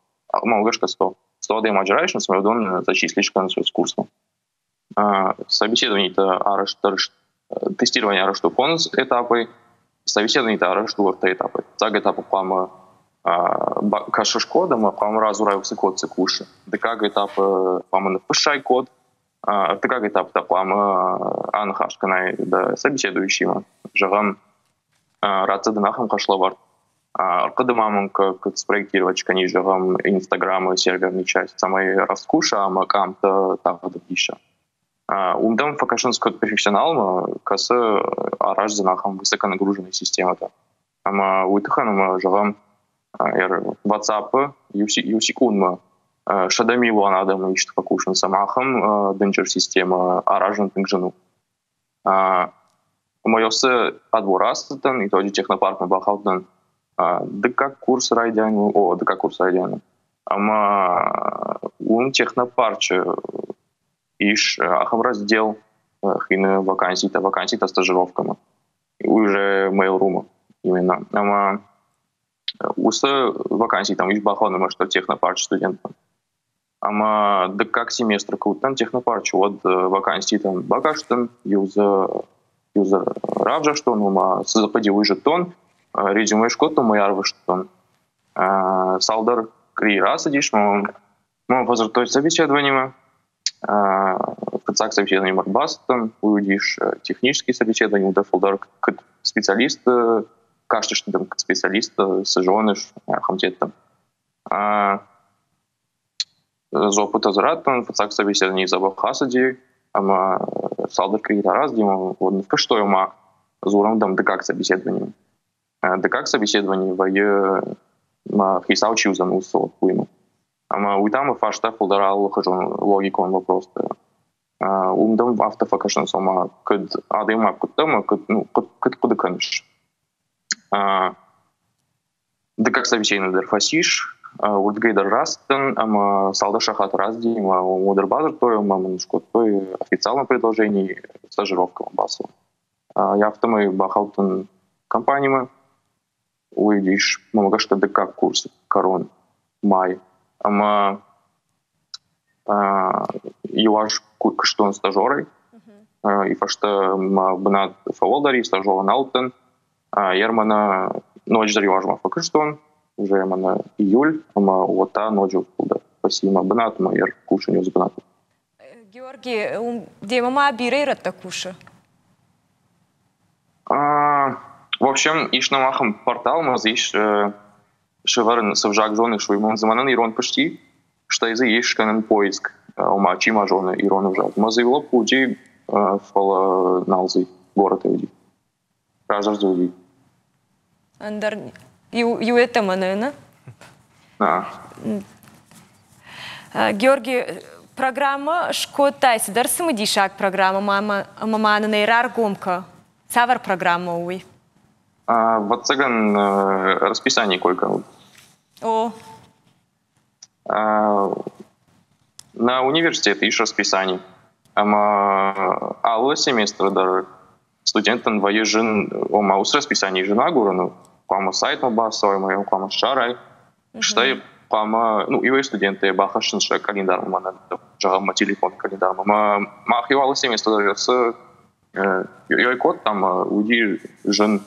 мӕ гӕсгӕ 100, 100 адӕймаджы райсынц, ӕмӕ уыдон зачислить кӕнынц курсмӕ. Собеседование-тӕ арӕзт дӕр тестирование арӕзт у фондз этапӕй, собеседование-тӕ арӕзт у ӕртӕ этапӕй. Фыццаг этапы хъуамӕ кӕсыс код ӕмӕ хъуамӕ радзурай уыцы код цы кусы. Дыккаг этапы хъуамӕ ныффыссай код, ӕртыккаг этап та хъуамӕ аныхас кӕнай дӕ собеседующимӕ. Зӕгъӕм, ратдзӕ дын ахӕм хӕслӕвӕрд, ӕрхъуыды ма мын куыд спроектировать кӕнис, зӕгъӕм, Инстаграмы серверный часть, цӕмӕй раскуса ӕмӕ къамтӕ тагъд ӕвдиса. Уым дӕм фӕкӕсынц куыд профессионалмӕ, кӕцы араздзӕн ахӕм высоконагруженные системӕтӕ. Ӕмӕ уый тыххӕн ӕмӕ, зӕгъӕм, WhatsApp-ы иу секундмӕ 100 милуан адӕмы исты фӕкусынц, ӕмӕ ахӕм дынджыр системӕ аразын тынг зын у. Ӕмӕ уыцы отбор ацыдтӕн, итоджы технопаркмӕ бахаудтӕн дыккаг курсы райдианы, о, дыккаг курсы райдианы. Ӕмӕ уым технопарчы ис ахӕм раздел хины ваканситӕ, ваканситӕ стажировкӕмӕ. Уже Mail.ru именно. Ӕмӕ уыцы ваканситӕм ис бахауӕн ӕрмӕстдӕр технопарчы студенттӕн. Ӕмӕ дыккаг семестры куы уыдтӕн технопарчы, уӕд ваканситӕм бакастӕн, иу дзы равзӕрстон, ома цы дзы хъуыди, уый зыдтон, резюме скодтон ӕмӕ йӕ арвыстон. Цалдӕр къуырийы рацыдис, мӕм фӕдзырдтой собеседованиемӕ. Фыццаг собеседованиемӕ ӕрбацыдтӕн, уый уыдис технический собеседование, уыдӕ фылдӕр куыд специалист кастысты дӕм куыд специалист, цы зоныс, ахӕм теттӕ. Дзуаппытӕ дзы радтон, фыццаг собеседование дзӕбӕх ацыди, ӕмӕ цалдӕр къуырийы рацыди, уӕд ныффыстой, ома дзурӕм дӕм дыккаг собеседованиемӕ. Дыккаг собеседование вӕййы, мӕ хицау чи уыдзӕн, уыцы лӕппуимӕ. Ӕмӕ уый та мӕ фарста фылдӕр алыхуызон логикон вопростӕ. Уым дӕм афтӕ фӕкӕсынц, ома куыд адӕймаг куыд дӕ ӕмӕ куыд, ну, куыд хъуыды кӕныс. Дыккаг собеседование дӕр фӕцис, уырдыгӕй дӕр рацыдтӕн ӕмӕ цалдӕр сахаты рацыди ӕмӕ уым дӕр бадзырдтой ӕмӕ мын скодтой официалон предложение стажировкӕмӕ бацӕуын. Афтӕмӕй бахаудтӕн компанимӕ. Уый уыдис, мӕнмӕ гӕсгӕ, дыккаг курсы кӕрон май. Ӕмӕ иу аз куыстон стажерӕй. И фӕстӕ мӕ бынат фӕуӕлдӕр и, стажер нал уыдтӕн. Йер мӕнӕ ноджыдӕр иу азмӕ фӕкуыстон, уже мӕнӕ июль, ӕмӕ уӕд та ноджы фылдӕр фӕци мӕ бынат, ӕмӕ йер кусын уыцы бынаты. Георги, демӕ ма бирӕ ирӕттӕ кусы? В общем, ис нӕм ахӕм портал, ӕмӕ дзы ис сӕвӕрын, цы взаг зоныс, уый. Мӕн дзы мӕнӕн ирон фысти, стӕй дзы ис скӕнын поиск, ома чи ма зоны ирон ӕвзаг. Мӕ дзы иу лӕппу уыди, фӕлӕ нал дзы горӕты уыди. Раздӕр дзы уыди. Ӕндӕр иу йеддӕмӕ нӕ, нӕ? Георги, программӕ скодтай, цыдӕр цымыдисаг программӕ ӕмӕ ма нын ӕй раргом кӕ. Цавӕр программӕ у уый? Ӕвӕццӕгӕн, расписание кой кӕнут. О. Нӕ университеты ис расписание, ӕмӕ алы семестры дӕр студенттӕн вӕййы зын, ома уыцы расписание зын агурын у. Хъуамӕ сайтмӕ бацӕуай ӕмӕ йӕ хъуамӕ ссарай. Стӕй хъуамӕ, ну, иуӕй студенттӕ бахӕссынц сӕ къӕлиндармӕ, мӕнӕ, зӕгъӕм, мӕ телефоны къӕлиндармӕ. Ӕмӕ мах иу алы семестр дӕр цы йой кодтам, уыди зын.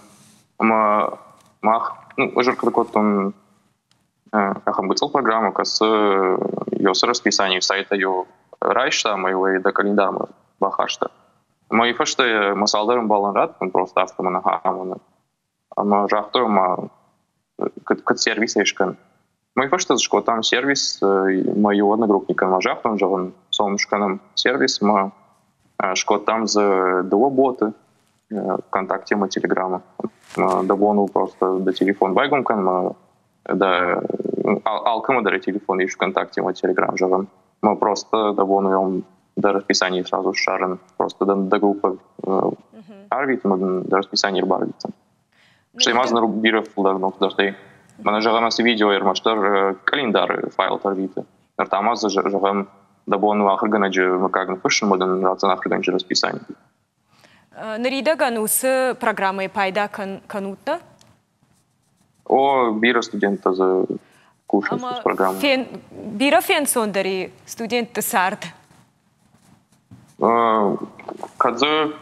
Ӕмӕ мах, ну, ӕз ӕрхъуыды кодтон ахӕм гыццыл программӕ, кӕцы ёсы расписание сайтӕй райста ӕмӕ йӕ дӕ къӕлиндармӕ бахаста. Ӕмӕ уый фӕстӕ мӕ цалдӕр ӕмбалӕн радтон, просто афтӕ мӕ нӕ амоны. Ӕмӕ загътой, ма куыд сервисӕй скӕн. Мӕ фӕстӕ скодтам сервис, мӕ иу одногруппникӕн ма загътон, зӕгъын, цом скӕнӕм сервис, ӕмӕ скодтам дзы дыууӕ боты ВКонтакте ӕмӕ Телеграмы. Дӕ бон у просто дӕ телефон байгом кӕн ӕмӕ дӕ алкӕмӕ дӕр телефон ис ВКонтакте ӕмӕ Телеграм, зӕгъын. Ӕмӕ просто дӕ бон у дӕ расписание сразу ссарын, просто дӕ группа арвит ӕмӕ дын дӕ расписание ӕрбарвитдзӕн. Стӕй ма дзы ныр бирӕ фылдӕр ногдӕртӕй. Мӕнӕ зӕгъӕм, ацы видео ӕрмӕстдӕр къӕлиндары файлтӕ ӕрвиты. Ныр та ма дзы зӕгъӕм, дӕ бон у ахуыргӕнӕджы мыггаг ныффыссын, уӕд ын ратдзӕн ахуыргӕнӕджы расписание. Ныридӕгӕн уыцы программӕйы пайда кӕнут нӕ? О, бирӕ студенттӕ дзы кусынц уыцы программӕ. Бирӕ фенцондӕр и студентты цард? Кӕд дзы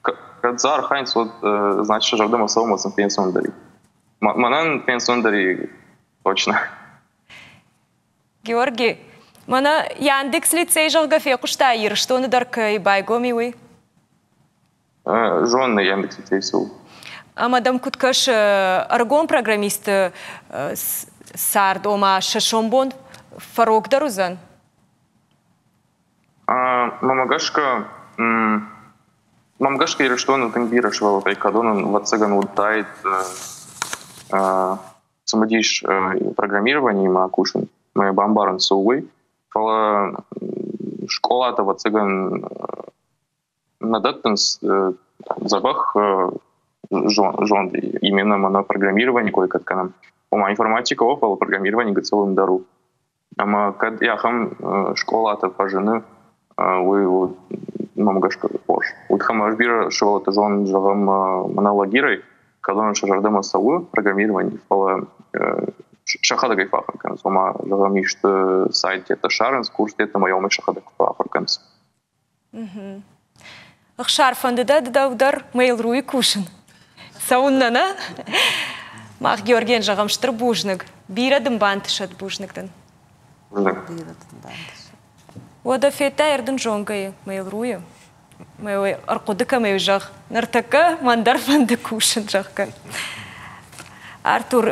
кӕд дзы архайынц, уӕд значит сӕ зӕрдӕмӕ цӕуы сын фенцондӕр и. Мӕнӕн фенцондӕр и точно. Георги, мӕнӕ Яндекс лицей, зӕгъгӕ, фехъуыста Ирыстоны дӕр кӕй байгом и, уый? Зонны Яндекс лицей цы у. Ӕмӕ дӕм куыд кӕсы, ӕрыгон программисты цард, ома сӕ сомбон фӕрогдӕр уыдзӕн? Мӕмӕ гӕсгӕ, мӕм гӕсгӕ Ирыстоны тынг бирӕ сывӕллӕттӕй кӕдонӕн ӕвӕццӕгӕн уыдаид цымыдис программированиимӕ кусын, ӕмӕ йӕ бамбарын цы у, уый. Фӕлӕ скъолаты ӕвӕццӕгӕн нӕ дӕттынц дзӕбӕх зонд именно мӕнӕ программирование кой кӕд кӕнӕм. Ома информатикӕ о, фӕлӕ программирование гыццыл ӕндӕр у. Ӕмӕ кӕд ахӕм скъолатӕ фӕзыны, уый у мӕм гӕсгӕ хорз. Уый тыххӕй ӕз бирӕ сывӕллӕтты зонын, зӕгъӕм, мӕнӕ лагерӕй, кӕдон сӕ зӕрдӕмӕ цӕуы программирование, фӕлӕ сӕхӕдӕг ӕй фӕахуыр кӕнынц. Ома, зӕгъӕм, исты сайттӕ ссарынц, курстӕ ӕмӕ йӕ уымӕй сӕхӕдӕг фӕахуыр кӕнынц. Ӕхсар, фӕнды дӕ дӕу дӕр Mail.ru-йы кусын? Цӕуыннӕ, нӕ? Мах Георгийӕн зӕгъӕм стыр бузныг. Бирӕ дын бантысӕд, бузныг дын. Бирӕ дын бантысӕд. Уӕдӕ федтай ӕрдын зонгӕйы Mail.ru-йы? Мӕ ӕрхъуыды кӕмӕй зӕгъ, ныртӕккӕ мӕн дӕр фӕнды кусын, зӕгъгӕ. Артур,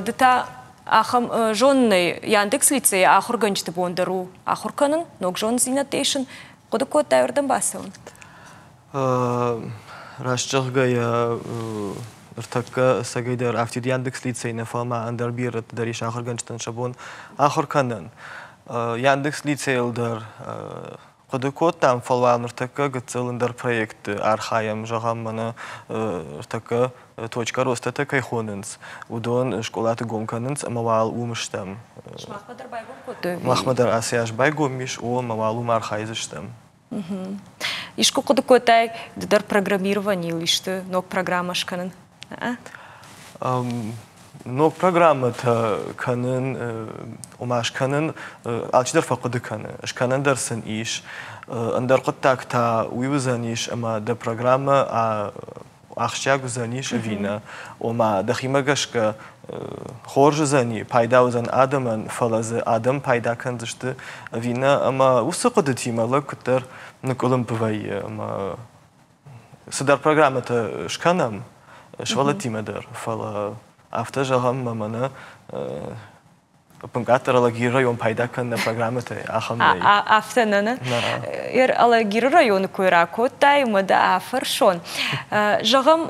ды та ахӕм зонынӕй Яндекс лицейы ахуыргӕнджыты бон дӕр у ахуыр кӕнын, ног зонындзинӕдтӕ исын. Хъуыды кодтай уырдӕм бацӕуын? Раст зӕгъгӕйӕ, ныртӕккӕ ӕцӕгӕйдӕр афтид Яндекс лицей нӕ, фӕлӕ ма ӕндӕр бирӕты дӕр ис ахуыргӕнджытӕн сӕ бон ахуыр кӕнын. Яндекс лицейыл дӕр хъуыды кодтам, фӕлӕ ныртӕккӕ гыццыл ӕндӕр проектты архайӕм, зӕгъӕм, мӕнӕ ныртӕккӕ точка роста-тӕ кӕй хонынц, уыдон скъолаты гом кӕнынц ӕмӕ уал уым стӕм. Сымахмӕ дӕр байгом кодтой? Махмӕ дӕр ацы аз байгом ис, о, ӕмӕ уал уым архайдзыстӕм. Искуы хъуыды кодтай ды дӕр программированийыл исты ног программӕ скӕнын? Ног программӕтӕ кӕнын, ома скӕнын, алчидӕр фӕхъуыды кӕны, скӕнӕн дӕр сын ис. Ӕндӕр хъуыддаг та уый уыдзӕнис, ӕмӕ дӕ программӕ ахсджиаг уыдзӕнис ӕви нӕ. Ома дӕхимӕ гӕсгӕ хорз уыдзӕни, пайда уыдзӕн адӕмӕн, фӕлӕ дзы адӕм пайда кӕндзысты ӕви нӕ. Ӕмӕ уыцы хъуыдытимӕ лӕг куыддӕр ныкъуылымпы вӕййы ӕмӕ цыдӕр программӕтӕ скӕнӕм сывӕллӕттимӕ дӕр, фӕлӕ афтӕ зӕгъӕм, ӕмӕ мӕнӕ ӕппынкъаддӕр Алагиры район пайда кӕны программӕтӕй, ахӕм нӕй. Афтӕ нӕ, нӕ? Алагиры районы кой ракодтай, ӕмӕ дӕ афӕрсон. Зӕгъӕм,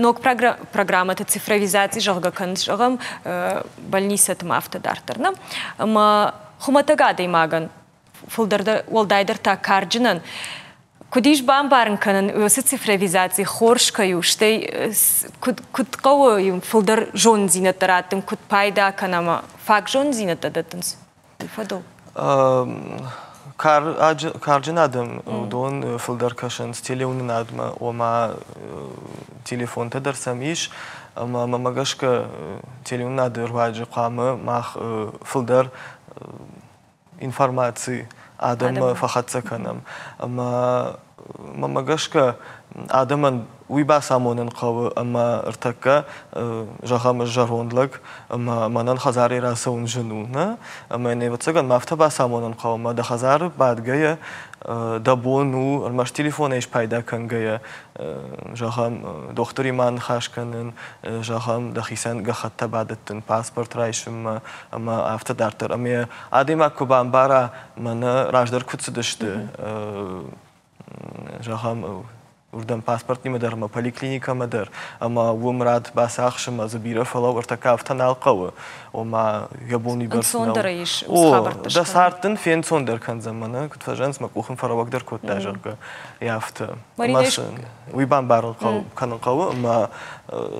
ног программӕты цифровизаци, зӕгъгӕ, кӕнынц, зӕгъӕм, больницӕты ма афтӕ дарддӕр, нӕ? Ӕмӕ хуымӕтӕг адӕймагӕн фылдӕр уӕлдайдӕр та карджынӕн, куыд ис бамбарын кӕнын, уыцы цифровизаци хорз кӕй у, стӕй куыд, куыд хъӕуы фылдӕр зонындзинӕдтӕ раттын, куыд пайда кӕна ӕмӕ фаг зонындзинӕдтӕ дӕттынц уый фӕдыл? Карджын адӕм уыдон фылдӕр кӕсынц телеуынынадмӕ, ома телефонтӕ дӕр сӕм ис, ӕмӕ мӕмӕ гӕсгӕ телеуынынады руаджы хъуамӕ мах фылдӕр информаци адӕммӕ фӕхӕццӕ кӕнӕм. Ӕмӕ Мӕнмӕ гӕсгӕ, адӕмӕн уый бацамонын хъӕуы, ӕмӕ ӕртӕккӕ, зӕгъӕм, зӕронд лӕг, ӕмӕ мӕнӕн хӕдзарӕй рацӕуын зын у, нӕ? Ӕмӕ йын, ӕвӕццӕгӕн, ма афтӕ бацамонын хъӕуы, ӕмӕ дӕ хӕдзары бадгӕйӕ дӕ бон у ӕрмӕст телефонӕй спайда кӕнгӕйӕ, зӕгъӕм, дохтыримӕ ныхас кӕнын, зӕгъӕм, дӕхицӕн гӕххӕттӕ бадӕттын, паспорт райсынмӕ ӕмӕ афтӕ дарддӕр. Ӕмӕ адӕймаг куы бамбара, мӕнӕ раздӕр куыд цыдысты, зӕгъӕм, уырдӕм паспортимӕ дӕр ӕмӕ поликлиникӕмӕ дӕр, ӕмӕ уым рад бацахсынмӕ дзы бирӕ фӕлӕуу, ӕртӕккӕ афтӕ нал хъӕуы, ома йӕ бон уыйбӕрц нӕу. ис О, дӕ цард дын фенцондӕр кӕндзӕн, мӕнӕ куыд фӕзӕгъынц, мӕ къух ын фӕрӕуӕгдӕр кодта, зӕгъгӕ, афтӕ. Ӕмӕ сын уый бамбарын кӕнын хъӕуы, ӕмӕ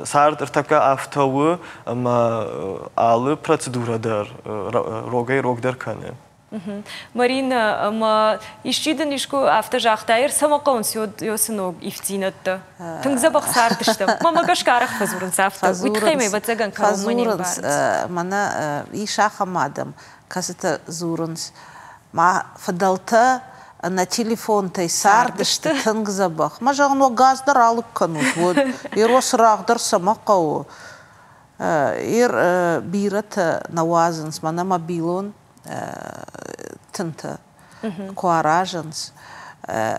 цард ӕртӕккӕ афтӕ у, ӕмӕ алы процедурӕ дӕр рогӕй-рогдӕр кӕны. Марина, ӕмӕ исчи дын искуы афтӕ загъта, цӕмӕ хъӕуынц цы ног ивддзинӕдтӕ? Тынг дзӕбӕх цардыстӕм. Мӕнмӕ гӕсгӕ арӕх фӕдзурынц афтӕ. Уый тыххӕй мӕ ӕвӕццӕгӕн кӕронмӕ не мбарынц. Мӕнӕ ис ахӕм адӕм, кӕцытӕ дзурынц, мӕ фыдӕлтӕ ӕнӕ телефонтӕй цардысты тынг дзӕбӕх. Мӕ зӕгъын, уӕ газ дӕр алыг кӕнут, уӕд йе цырагъ дӕр цӕмӕ хъӕуы? Ир бирӕтӕ нӕ уадзынц, мӕнӕ мобилон тынтӕ куы аразынц,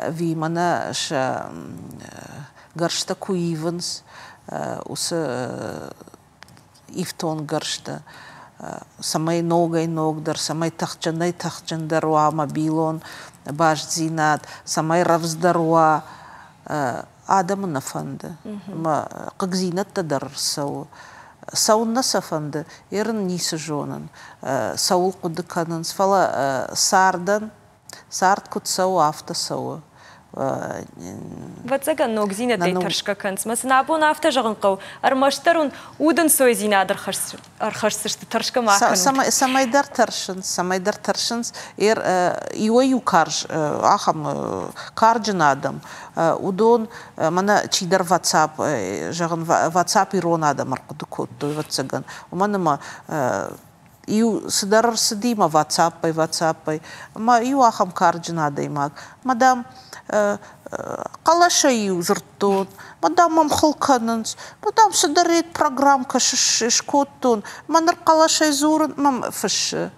ӕви мӕнӕ сӕ гӕрзтӕ куы ивынц, уыцы ифтонггӕрзтӕ, цӕмӕй ногӕй-ногдӕр, цӕмӕй тыхджынӕй-тыхджындӕр уа мобилон бастдзинад, цӕмӕй рӕвдздӕр уа, адӕмы нӕ фӕнды. Ӕмӕ хъыгдзинӕдтӕ дӕр ӕрцӕуы. Цӕуыннӕ сӕ фӕнды, ерын ницы зонын, цӕуыл хъуыды кӕнынц, фӕлӕ цардӕн, цард куыд цӕуы, афтӕ цӕуы. Ӕвӕццӕгӕн, ногдзинӕдтӕй тӕрсгӕ кӕнынц. Мӕ сын абон афтӕ зӕгъын хъӕуы, ӕрмӕстдӕр уын удӕнцойдзинад ӕрхӕсдзысты, тӕрсгӕ ма кӕнут. Цӕмӕйдӕр тӕрсынц, цӕмӕйдӕр тӕрсынц. Иуӕй-иу карз, ахӕм карджын адӕм, уыдон мӕнӕ чидӕр WhatsApp, зӕгъын, WhatsApp ирон адӕм ӕрхъуыды кодтой, ӕвӕццӕгӕн. Уымӕн ӕмӕ иу цыдӕр ӕрцыди мӕ WhatsApp-ӕй, WhatsApp-ӕй. Ӕмӕ иу ахӕм карджын адӕймаг, мӕ, дам, хъӕлӕсӕй-иу дзырдтон, мӕ, дам, мӕм хыл кӕнынц, мӕ, дам, цыдӕр программкӕ скодтон, мӕ ныр хъӕлӕсӕй дзурын, мӕм фыссы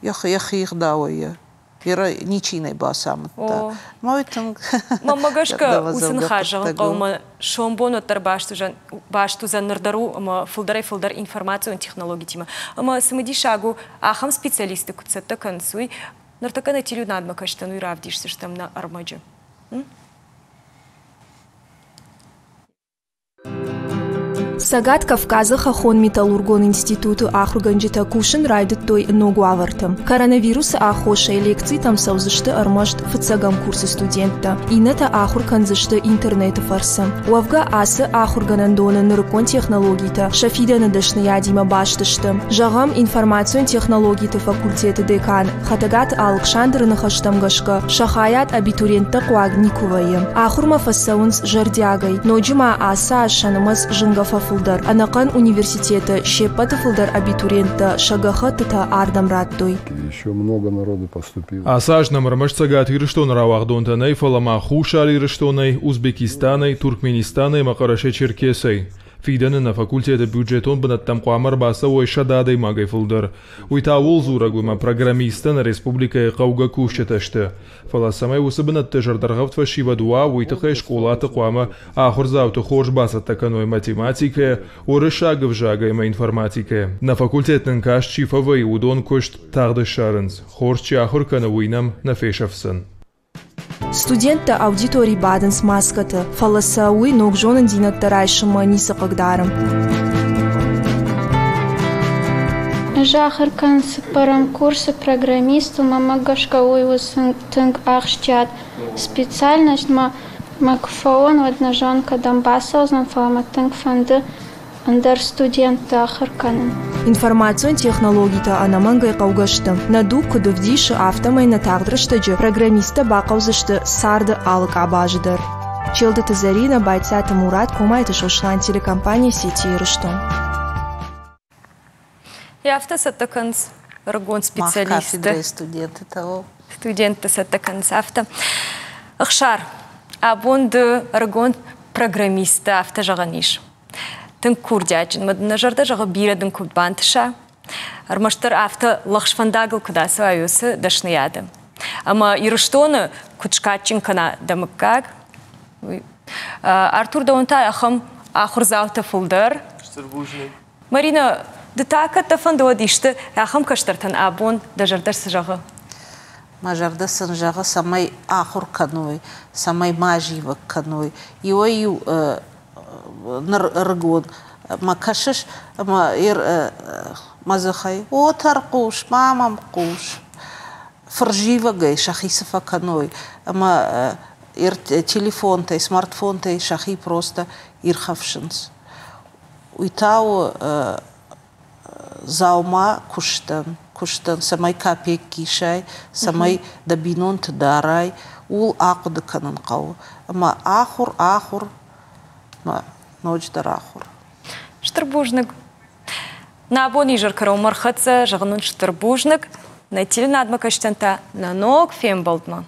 йӕхи гъдауӕй йӕ. Вера ничи нӕ бацамыдта. Мӕ уый тынг Мӕнмӕ гӕсгӕ уыцы ныхас зӕгъын хъӕуы ӕмӕ сомбон уӕддӕр баст уыдзӕн ныр дӕр у ӕмӕ фылдӕрӕй-фылдӕр информацион технологитимӕ. Ӕмӕ цымыдисаг у, ахӕм специалистты куыд цӕттӕ кӕнынц, уый. Ныртӕккӕ нӕ телеуынадмӕ кӕсдзӕн, уый равдисдзыстӕм нӕ ӕрмӕджы. Цӕгат Кавказы хӕххон-металлургон институты ахуыргӕнджытӕ кусын райдыдтой ног уавӕрты. Коронавирусы аххосӕй лекцитӕм цӕудзысты ӕрмӕст фыццӕгӕм курсы студенттӕ, иннӕтӕ ахуыр кӕндзысты интернеты фӕрцы. Уӕвгӕ ацы ахуыргӕнӕндоны нырыккон технологитӕ сӕ фидӕны дӕсныйадимӕ баст сты. Зӕгъӕм, информацион технологиты факультеты декан Хӕтӕгаты Алыксандры ныхӕстӕм гӕсгӕ, сӕ хайад абитуриенттӕ хъуаг никуы вӕййы. Ахуырмӕ фӕцӕуынц зӕрдиагӕй. Ноджы ма ацы аз сӕ нымӕц зынгӕ фӕфылдӕр. Ӕнӕхъӕн университеты се ппӕты фылдӕр абитуриенттӕ сӕ гӕххӕттытӕ ардӕм радтой. Еще много народу поступило. Ацы аз нӕм ӕрмӕст Цӕгат Ирыстоны рауагъдонтӕ нӕй, фӕлӕ ма Хуссар Ирыстонӕй, Узбекистанӕй, Туркменистанӕй ӕмӕ Хъӕрӕсе-Черкесӕй. Фидӕны нӕ факультеты бюджетон бынӕттӕм хъуамӕ ӕрбацӕуой 100 адӕймагӕй фылдӕр. Уый та ууыл дзурӕг у, ӕмӕ программисттӕ нӕ республикӕйы хъӕугӕ кусджытӕ сты. Фӕлӕ цӕмӕй уыцы бынӕтты зӕрдӕргъӕвд фӕсивӕд уа, уый тыххӕй скъолаты хъуамӕ ахуырдзауты хорз бацӕттӕ кӕной математикӕйӕ, уырыссаг ӕвзагӕй ӕмӕ информатикӕйӕ. Нӕ факультет нын каст чи фӕвӕййы, уыдон куыст тагъд ссарынц. Хорз чи ахуыр кӕны, уый нӕм нӕ фесӕфдзӕн. Студенттӕ аудиторийы бадынц маскӕты, фӕлӕ сӕ уый ног зонындзинӕдтӕ райсынмӕ ницы хъыгдары. Ӕз ахуыр кӕнын цыппӕрӕм курсы программист, уымӕ гӕсгӕ уый у тынг ахсджиаг специальность. Мӕ куы фӕуон, уӕд нӕ зонын, кӕдӕм бацӕудзӕн, фӕлӕ мӕ тынг фӕнды ӕндӕр студентты ахуыр кӕнын. Информацион технологитӕ ӕнӕмӕнгӕй хъӕугӕ сты. Нӕ дуг куыд ӕвдисы, афтӕмӕй нӕ тагъд рӕстӕджы программисттӕ бахъӕудзысты царды алы къабазы дӕр. Челдыты Зӕринӕ, Байцаты Мурат, Комайты Сослан, телекомпани «Сети Ирыстон». Афтӕ цӕттӕ кӕнынц ӕрыгон специалистты. студенты того. Студентты цӕттӕ кӕнынц афтӕ. Ӕхсар. Абон ды ӕрыгон программисттӕ афтӕ зӕгъӕн ис. Тынг курдиатджын мӕ нӕ зӕрдӕ зӕгъы бирӕ дын куыд бантыса, ӕрмӕстдӕр афтӕ лӕгъз фӕндагыл куыд ацӕуай уыцы дӕсныйады. Ӕмӕ Ирыстоны куыд скадджын кӕна дӕ мыггаг, уый. Артур, дӕуӕн та ахӕм ахуырдзаутӕ фылдӕр. Стыр бузныг. Марина, ды та кӕд дӕ фӕнды, уӕд исты ахӕм кӕстӕртӕн абон дӕ зӕрдӕ цы зӕгъы? Мӕ зӕрдӕ сын зӕгъы, цӕмӕй ахуыр кӕной, цӕмӕй ма зивӕг кӕной. Иуӕй-иу ныр ӕрыгон мӕ кӕсыс ӕмӕ мӕ дзыхӕй о тӕрхъус, ма мӕм хъус. Фырзивӕгӕй сӕхи цы фӕкӕной ӕмӕ телефонтӕй, смартфонтӕй сӕхи просто ирхӕфсынц. Уый та у дзаума куыстӕн, куыстӕн, цӕмӕй капекк исай, цӕмӕй дӕ бинонты дарай, ууыл ахъуыды кӕнын хъӕуы. Ӕмӕ ахуыр, ахуыр, ӕмӕ ноджыдӕр ахуыр. Стыр бузныг. Нӕ абон изӕр кӕронмӕ ӕрхӕццӕ, зӕгъын уын стыр бузныг. Нӕ теленадмӕ кӕсджытӕн та нӕ ног фембӕлдмӕ.